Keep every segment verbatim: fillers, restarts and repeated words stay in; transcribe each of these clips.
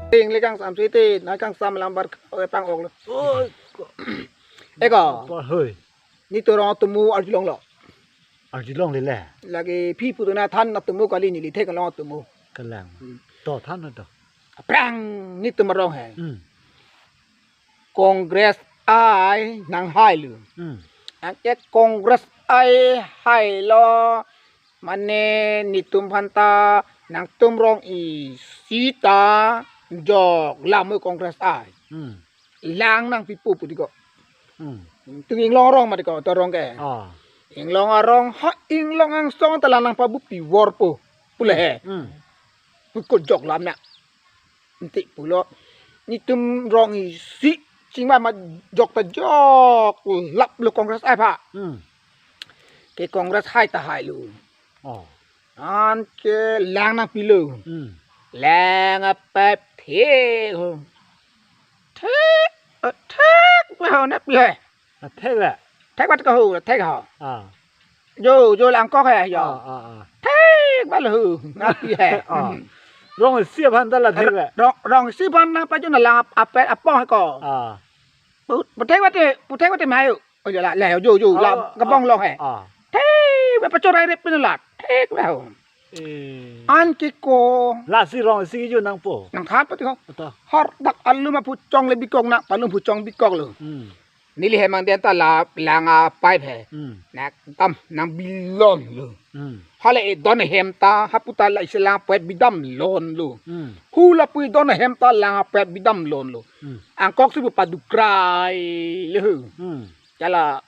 Ting le kangsam si te, na kangsam lambar, eh, pang-ok lo. Oi, ko. Eko. Apa, hoi. Netum rong atomo arjulonglo. Arjulongle le. Lake phi putu na than atomo kali, neli theklong atomo. Kalang. Hmm. To than to. Aphrang netum arong he. Hmm. Congress ai nanghailo. Hmm. Anke Congress ai hailo, mane netum aphan ta nangtum rong isi ta jok lam o Congress ai. Hmm. Lang nangpipo pu ti ko. Hmm. Tung inglong arong mati ko, to rong ke. Ah. Inglong arong, ha inglong angsong ta lang nangpabupi vorpo. Pule he. Hmm. Pu ko jok lam na. Enti pulo, netum rong isi chingvai ma jok ta jok lap lo Congress ai pha. Hmm. Ke Congress hai ta hailo. Oh. Anke lang nangpilo. Hmm. Lang apep thek ho. Thek, eh, thek ho na pi he. Ah, thek le. Thek bat ko ho, thek ho. Ah. Jo, jo lang kok he, jo. Ah, ah, ah. Thek bat lo ho. Na pi he. Ah. Hmm. Rong isi aphan ta la thek le. Rong, rong isi aphan nangpajun lang ap-, apet apong he ko. Ah. Pu, pu thek bat te, pu thek bat te mai. Oh, jo la, le, jo, jo, la, oh, kabong ah, long he. Ah. Thek bat pachorai rep pin la. Thek bat ho. Eh. Anke ko. Lasi rong isi kejun nangpo. Nangthan pati ho. Ata. Har dak alum aphu chong le bikok na, alum aphu chong bikok lo. Hmm. Neli hem angdeng ta la lang apipe he. Hmm. Nangdam nangbilon lo. Hmm. Hala edon ahem ta hapu ta la isi lang apipe bidamlonlo. Hmm. Hula pu edon ahem ta lang apipe bidamlonlo. Hmm. Angkok si pu padukrai le ho. Hmm. Chala,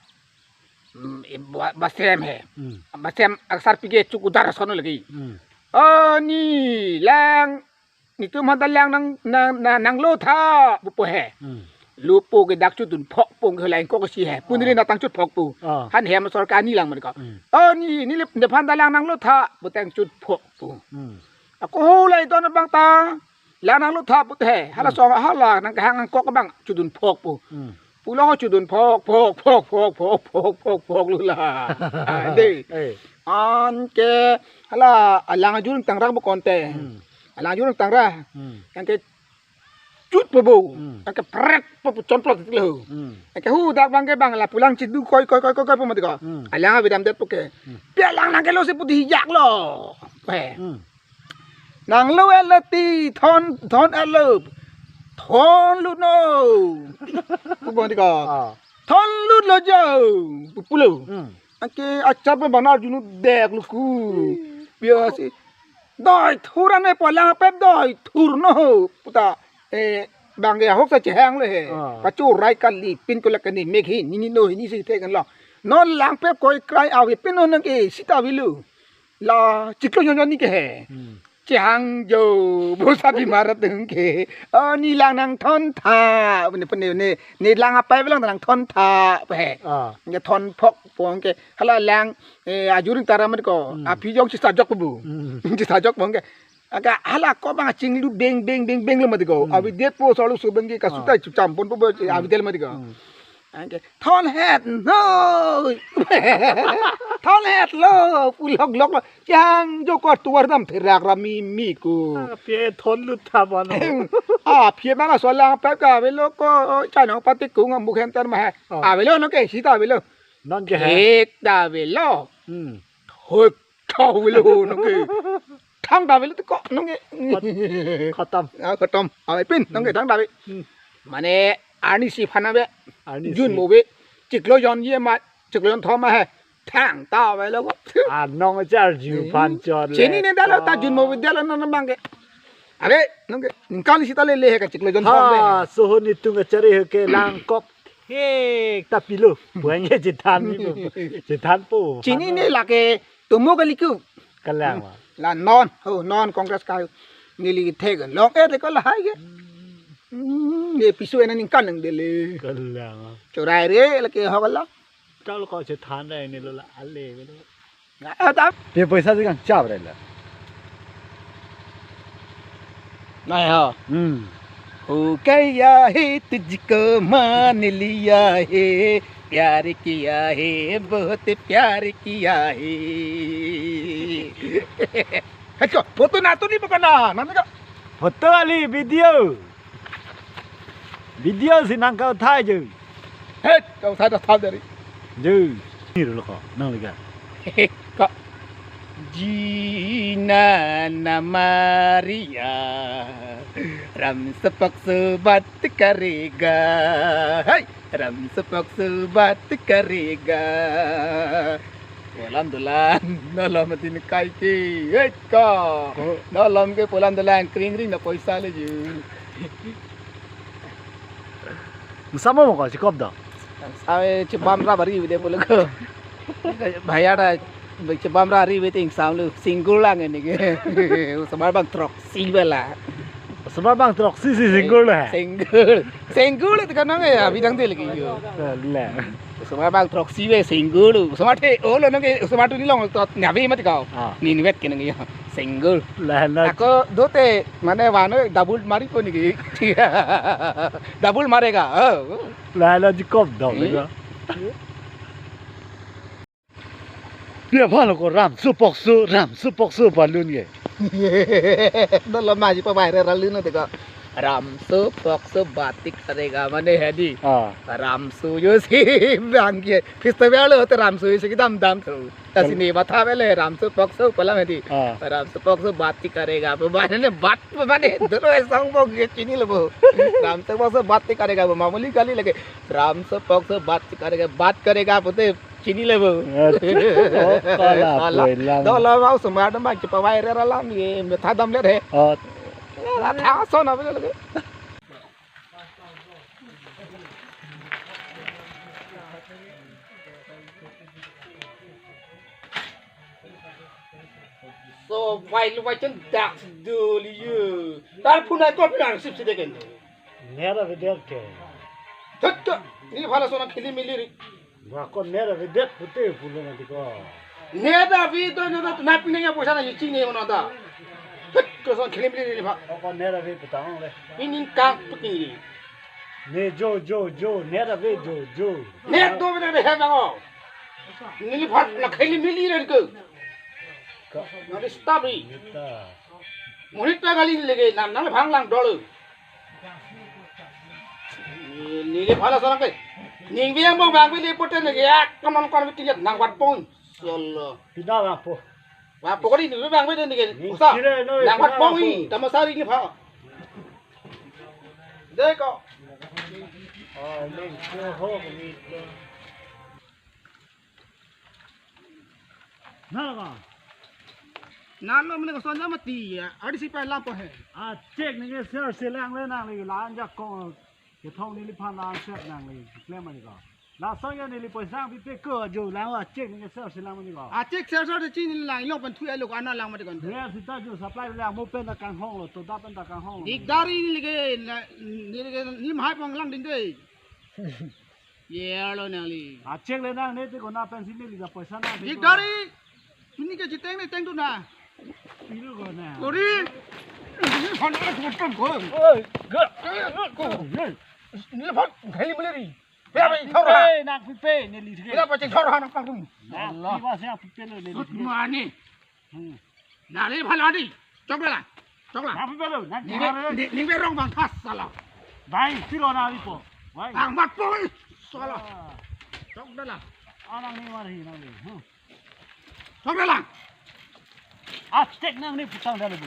mm, e ba-, basem he. Hmm. Basem aksar pike chukudar ason lagi. Hmm. Oh, ni lang, netum aphan ta lang nang, nang, nang, nanglo tha, pupo he. Hmm. Lupo ke dak chudun phok pong ke lain kok si he. Pun, oh, neli na tang chut phok pu. Oh. Han hem sorkar ni lang man ko. Hmm. Oh, ni, neli, nephan ta lang nanglo tha, pu tang chut phok pu. Hmm. Ako ho lai ton abang ta, lang nanglo tha pu he. Hala, hmm, song hala nangkehang angkok abang chudun phok pu. Hmm. Pulo chudun phok, phok, phok lo la. Ah, de. Eh. Anke hala alang ajur tangrak bo konte. Hmm. Alang ajur tangrak. Hmm. Anke chut po bo. Hmm. Anke pret po, po chonplot lo. Hmm. Anke hu dak abang ke abang la pulang chidu koi, koi, koi, koi, koi po mati ko. Hmm. Alang abidam det po ke. Hmm. Pi alang nangkelo si pu ti hijak lo. He. Hmm. Nanglo elo ti thon, thon elo. Thon lo no. Pu bang ti ko. Ah. Thon lo lo jo. Pu pulo. Hmm. Anke achar pe bang arjunu dek lo ku. Hmm. Biasa. Doi thur ane po lang apep doi thur no. Puta, eh, bang ke ahok ta chehang le he. Ah. Pachorai kali pin ko la kani mek he ni ni no he ni si theklong. Non lang apep koi krai ave pin non nang ke sita avelo. La chiklo jon jon ni ke he. Hmm. Chehang jo, bosa bimar atum ke. Oh, ni lang nangthon tha. Ne, ne, ne, ne lang apipe lang nangthon tha, he. Ah. Nge thon phok pong ke. Hala lang, eh, ajur tangrak mati ko. Hmm. Aphi jong chisa jok bu. Hmm. Chisa jok pong ke. Aga hala ko bang chinglu beng, beng, beng, beng lo mati ko. Hmm. Avi det po solo so beng ke kasutai, ah, chucham pon po bo, hmm, avi det lo mati ko. Hmm. Anke, thon het, no. Thon het lo, pu lok lok lo. Chang jo ko tuar dam therak ra mi mi ku. Ah, pie thon lut tha bano. Ah, pie mana so lang apep ke avelo ko, chai nong pati kung amuk hem tan ma he. Oh. Avelo no ke, sita avelo. Non ke he. Thek ta avelo. Hmm. Thek ta avelo no ke. Thang ta avelo ti ko no ke. Khot-, khotom. Ah, khotom. Ave pin, no ke thang ta ave. Hmm. Mane arnisi aphan ave. Arnisi. Jun mo ave. Chiklo jon ye ma, chiklo jon thom ma he. Thang ta avelo ko. Ah, non charju, hmm, phan chot le. Chini ne dalo ta jun mo ave dalo non bang ke. Ave, no ke. Ningkan sita lele he ka chiklo jon thom ave. Ha, soho netum kachari he ke lang kok. He, ta pilo. Buang ye chethan ni po. Chethan po. Chini ne lake tomo kali ku. Kalang ma. La non, ho, non Congress ka neli theklong e de ko lahai ke. Hmm, ye piso ena ningkan nang dele. Kalang ma. Chorai re lake ho kala. Tal ko chethan re ni lo la ale lo. Nga, eh, ta. Pe paisa si kangchap re la. Nai ha. Hmm. हो गया है तुझको मान लिया है, प्यार किया है, बहुत प्यार किया है. Heko, foto na tu ni bukan na, nanti ka. Photo kali, video. Video si nang kauthai jo. Hei, kauthai ta thap dari. Jo. Ni lo ko, nang lega. Hei, ko. Jina na Maria, ram sepak sebat karega. Hei, ram sepak sebat karega. Polam dolang, nolom atin kai ke. Hei, ko. Ko. Nolom ke polam dolang, kring ring na poisa le ju. Sama mo ko, chikop do. Sabe chibam ra bari video pulo ko. Bhaiya ta chibam ra ri video ting sam lu single lang ini ke. Osomar bang throksi bela. Osomar bang throksi si single lah. Single. Single itu kan nang ya bidang dia lagi yo. Lah. Osomar bang throksi be single. Osomar the olo nang ke osomar tu ni long tot nyabi mati kau. Ah. Ni ni vet ke nang ya. Single. Lah na. Ako dote mane wano double mari ko ni ke. Double marega. Oh. Lah lah jikop dong. Hmm? Lega. Dia apa lo ko ram sepak se, ram sepak se balun ke. Nolom aji pa viral ralun na teko. Ram sepak sebat karega mane hedi. Ah. Ram su yo si bang ke. Festival lo te ram su yo si dam dam tu. Kasi ni batha bele ram sepak se polam hedi. Ah. Ram sepak sebat karega. Mane bat mane dolo esang bong ke chini lo bo. Ram sepak sebat karega bo mamuli kali lagi. Ram sepak sebat karega, bat karega pute chini le bo. Aduh, oh, kala. Kala. Pulang. Nolom mau semua ada mah cepat viral alam ye, metha dam le he. Oh. Lah tha so na bele lagi. So, vai lu vai chen dak doli ye. Tar phunai ko phunai sip sip deken. Nera vedet ke. Thut, thut. Ni phala sona khili mili ri. Ba ko nera vedet pute pulo na tiko. Nera vedet na na na pine ya poisa na yichi ne mo na ta. Thut, ko son khili mili ri pha. Ko nera ve putang le. Ini kang putih ni. Ne jo jo jo nera ve jo jo. Ne do ve ne he bango. Neli phat na kheli mili re ke. Ka- Na disturb ri. Neta. Mohit pa gali lege nam nam phang lang dol. Ni ni phala sarang ke. Ning biang bong bang bili poten lege ak kanon kon bitinget nang wat pon. Solo. Pina bang po. Wa pokori ni bang bili lege. Ni usa. Sire no, nang wat pina pon bang po. Tama sari ni pha. Deko. Oh, ning ko ho ni. Nalo ka? Nalo mene ko sonja mati ya. Adi si pa lampo he. Achek ningke ser selang le nangli lan jakong. Kethong neliphan lan ser nangli. Klem ani ka. Lason ya neli poisa pipe ko jo lang achek ningke ser selang ani ka. Achek ser ser de chin lang lo pen thuya lo ana lang mati kon. Dre sita jo supply le mo pen ta kanghong lo to da pen ta kanghong lo. Dikdari neli ke na- neli ke ni mahai pang lang ding de. Ye lo nangli. Achek le nang ne te ko na pensi neli ja poisa na. Dikdari. Ini ke jiteng ne teng tu na. Piru ko na. Kori. Ini phone ko tum ko. Oi, ga. Ko. Ini phone khai mele ri. Pia bai thor ha. Nang pipe neli thik. Pia bai thor ha nang pang tum. Nang pipe se pipe lo neli. Sut mani. Hmm. Nari phaladi. Chok dala. Chok la. Nang pipe lo, nang ni pipe lo. Ni ni rong bang thas sala. Bai, pilo na ripo. Bai. Bang mat poi. Sala. Ah. Chok dala. Anang ni mari nang ni. Hmm. Chok dala. Achek nang ni putang dala bu.